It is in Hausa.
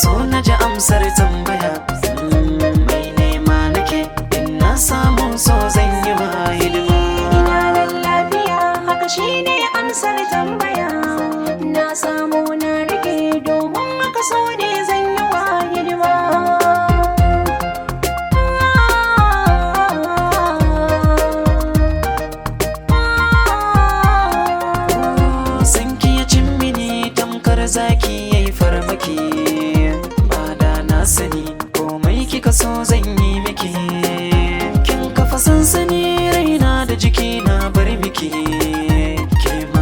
So na ji amsar tambaya. Mai nema nake, in na samu so zan yi ma hidima. Ina nan lafiya, haka shine amsar tambaya. Na samu.